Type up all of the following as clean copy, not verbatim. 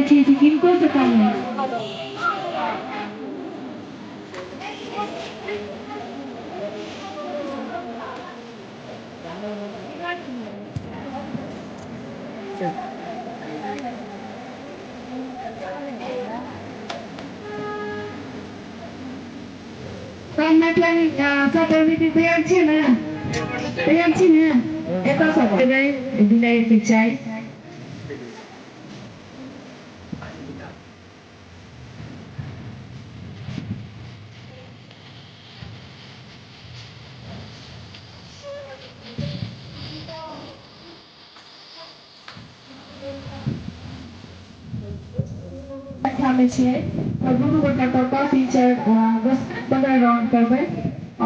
छी जे किनको से कम नहि। तैयार छी ने, तैयार छी ने? एतऽ सब विनय चाय में छियै और दुनू गोटा कऽ कऽ 3 4 10 15 राउंड करबै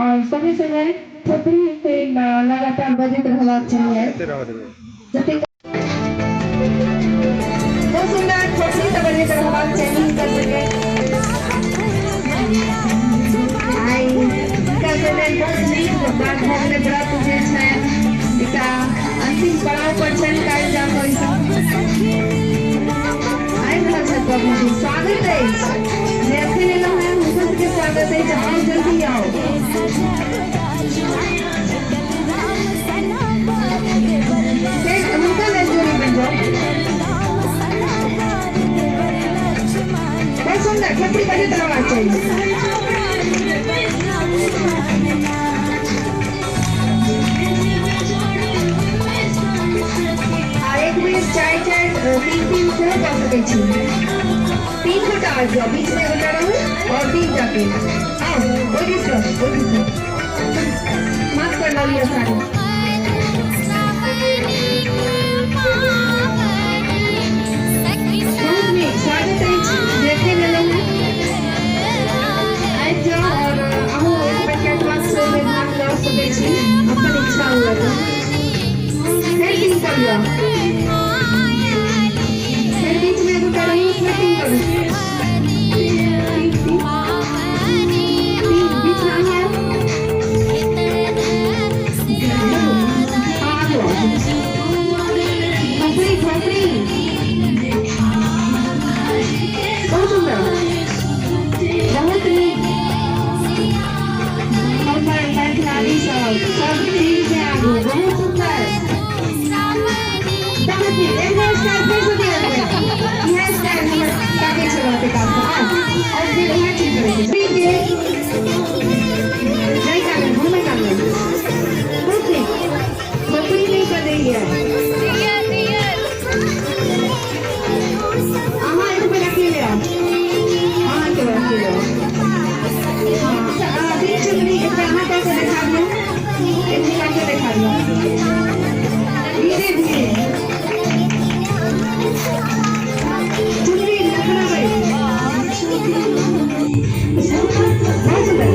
और समय समय थोपड़ी से लगातार बजैत रहबाक चाहिए। जतेक बहुत सुंदर थोपड़ी से बजैत रहबाक चाही हिनकर सबके। आइ हिनकर सबके बहुत नीक बात भऽ गेलै। व्रत जे छनि एकटा अंतिम पड़ाव पर छनि, काल्हि जा कऽ ई सब आबि रहल छथि। बाबूजी स्वागत अछि, जे एखन एलहुँ हेँ हुनको सबके स्वागत अछि। आउ जल्दी आउ। फेर हुनका लेल जोड़ी बनि जाउ। बहुत सुंदर थोपड़ी बजैत रहबाक चाही। आ एक बेर 4 4 3 3 सेहो कऽ सकै छी। 3 गोटा आबि जाउ, बीच में गोटा रहू और 3 टा के आउ। ओहि दिस रहू, ओहि दिस रहू, माथ पर लऽ लिअ साड़ी। बहुत नीक, स्वागत अछि जे एखन एलहुँ हेँ, आबि जाउ और अहूँ एक बेर कैटवॉक शो में भाग लऽ सकै छी, अपन इच्छा हुए तऽ। फेर 3 कऽ लिअ, फेर बीच में गोटा रहू, फेर 3 करू। 3 3 3, बीच में अहाँ आउ। हाँ, आगू आउ। थोपड़ी थोपड़ी, बहुत सुंदर, बहुत नीक। हमर मैथिलानी सब सब टीम से आगू, बहुत सुंदर, बहुत नीक। एक बार स्टाइल फेर से दिअ। इएह स्टाइल हमर ताकै छलहुँ एते काल से। आउ और फिर इएह चीज करै के छै। नहीं काटब, हम नहीं काटब। बहुत नीक, थोपड़ी नहीं बजैया। अहाँ एक बेर अकेले आउ, अहाँ एक बेर अकेले आउ। हाँ, 3 चुनरी एक बेर अहाँ कऽ के देखा दियौ, एक बेर कऽ के देखा दियौ। धीरे धीरे चुनरी लखनाबै, बहुत सुंदर।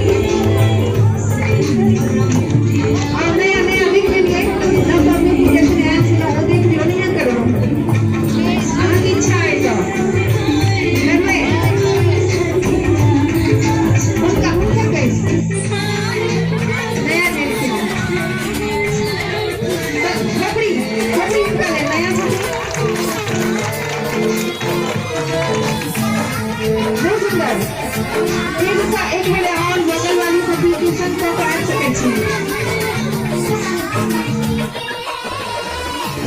और नया नया देख लेलियै, नव पबनी जखन आयल छलहुँ ओ देख लियौ। नहिये करू, अहाँके इच्छा अइ तऽ करबै। हुनका हुनका कहै छी, नया देलखिन थोपड़ी थोपड़ी हुनका लेल, नया छथिन। बहुत सुंदर। फेर से एक बेर और बगल वाली सब भी ट्यूशन कऽ के आबि सकै छी।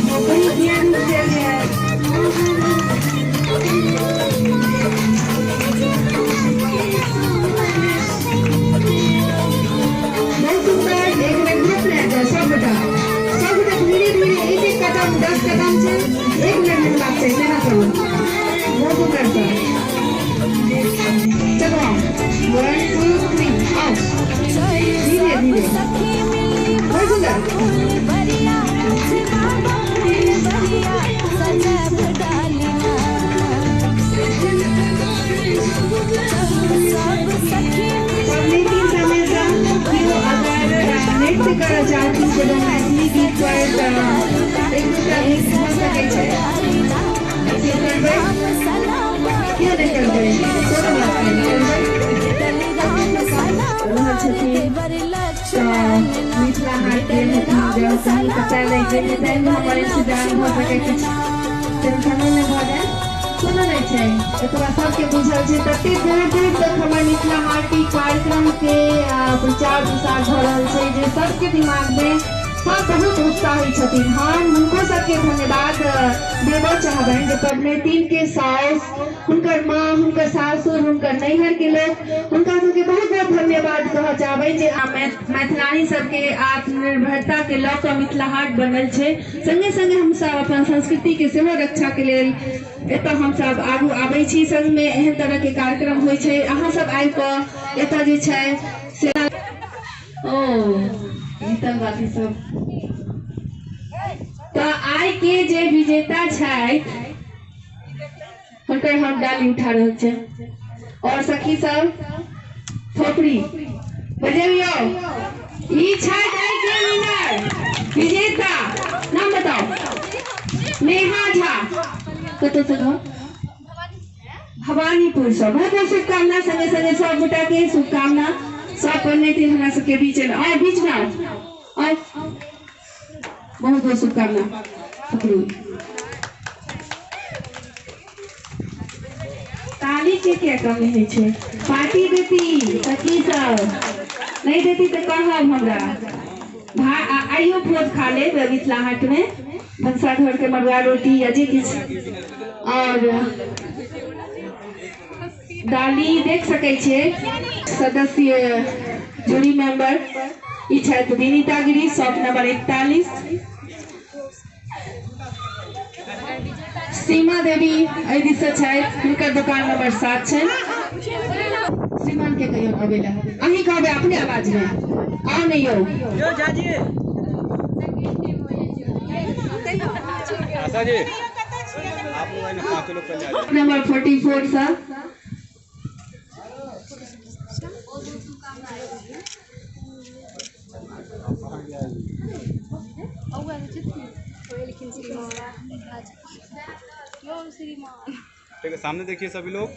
थोपड़ी किया रुकि गेल है? बहुत सुंदर। एक बेर ग्रुप में आबि जाउ सब गोटा, सब गोटा धीरे धीरे एक एक कदम, 10 कदम छै, 1 मिनट हेबाक चाही, तेना करू। बहुत सुंदर सर, चलो आओ। 1 2 3, आओ धीरे धीरे। बहुत सुंदर। पबनैतिन समयसँ केओ अगर नृत्य करऽ चाहथिन कोनो मैथिली गीत पर तऽ एक दूटा गीत भऽ सकै छै। से करबै, किया नहि करबै? कोनो बात नहि, करबै। रहल छथिन तऽ मिथिला हाट गेल हेथिन जँ कहीं, पता नहि गेल हेतनि। हमर इंतजार भऽ सकै, किछु टेंशनो नहि भऽ जाय। कोनो नहि छै, एतबा सबके बुझल छै। तते दूर दूर तक हमर मिथिला हाट के कार्यक्रम के प्रचार प्रसार भऽ रहल छै जे सबके दिमाग में सब बहुत उत्साहित छथिन। हम हुनको सबके धन्यवाद देबऽ चाहबनि जे पबनैतिन के साउस, हुनकर माँ, हुनकर सासुर, हुनकर नैहर के लोग, हुनका सबके बहुत बहुत धन्यवाद कहऽ चाहबै जे मैथिलानी सबके आत्मनिर्भरता के लऽ कऽ मिथिला हाट बनल छै। संगे संगे हमसब अपन संस्कृति के सेहो रक्षा के लेल एतऽ हमसब आगू आबै छी। संग में एहन तरह के कार्यक्रम होइ छै, अहाँ सब आबि कऽ एतऽ जे छै से ओ जीतल बाकी सब। तऽ आइ के जे विजेता छथि हुनकर हम डाली उठा रहल छी। और सखी सब थोपड़ी बजेबियौ। ई छथि आइ के विनर विजेता, नाम बताओ। नेहा झा, कतऽ से घर? भवानीपुर से। बहुत बहुत शुभकामना, संगे संगे सब गोटा के शुभकामना। सब पबनैतिन हमरा सबके बीच में आउ, बीच में आउ, आउ। बहुत बहुत शुभकामना। पकड़ू ताली के क्या कमी होइ छै? पार्टी देती सखी सब, नहीं देती तऽ कहब हमरा। आइयो भोज खा लेब मिथिला हाट में, भनसाघर के मड़ुआ रोटी या जे किछु। और डाली देख सकै छियै। सदस्य जूरी मेंबर ई छथि विनीता गिरी, शॉप नंबर 41। सीमा देवी एहि दिस से छथि, हुनकर दुकान नंबर 7 छनि। श्रीमान के कहियो अबै लए, अहीं कहबै अपने आवाज में। आउ नहीं यौ। आशा जी आप लोग आए ना, 5 लोग पहले आ जाइए। नंबर 44 से ठीक है, सामने देखिए सभी लोग।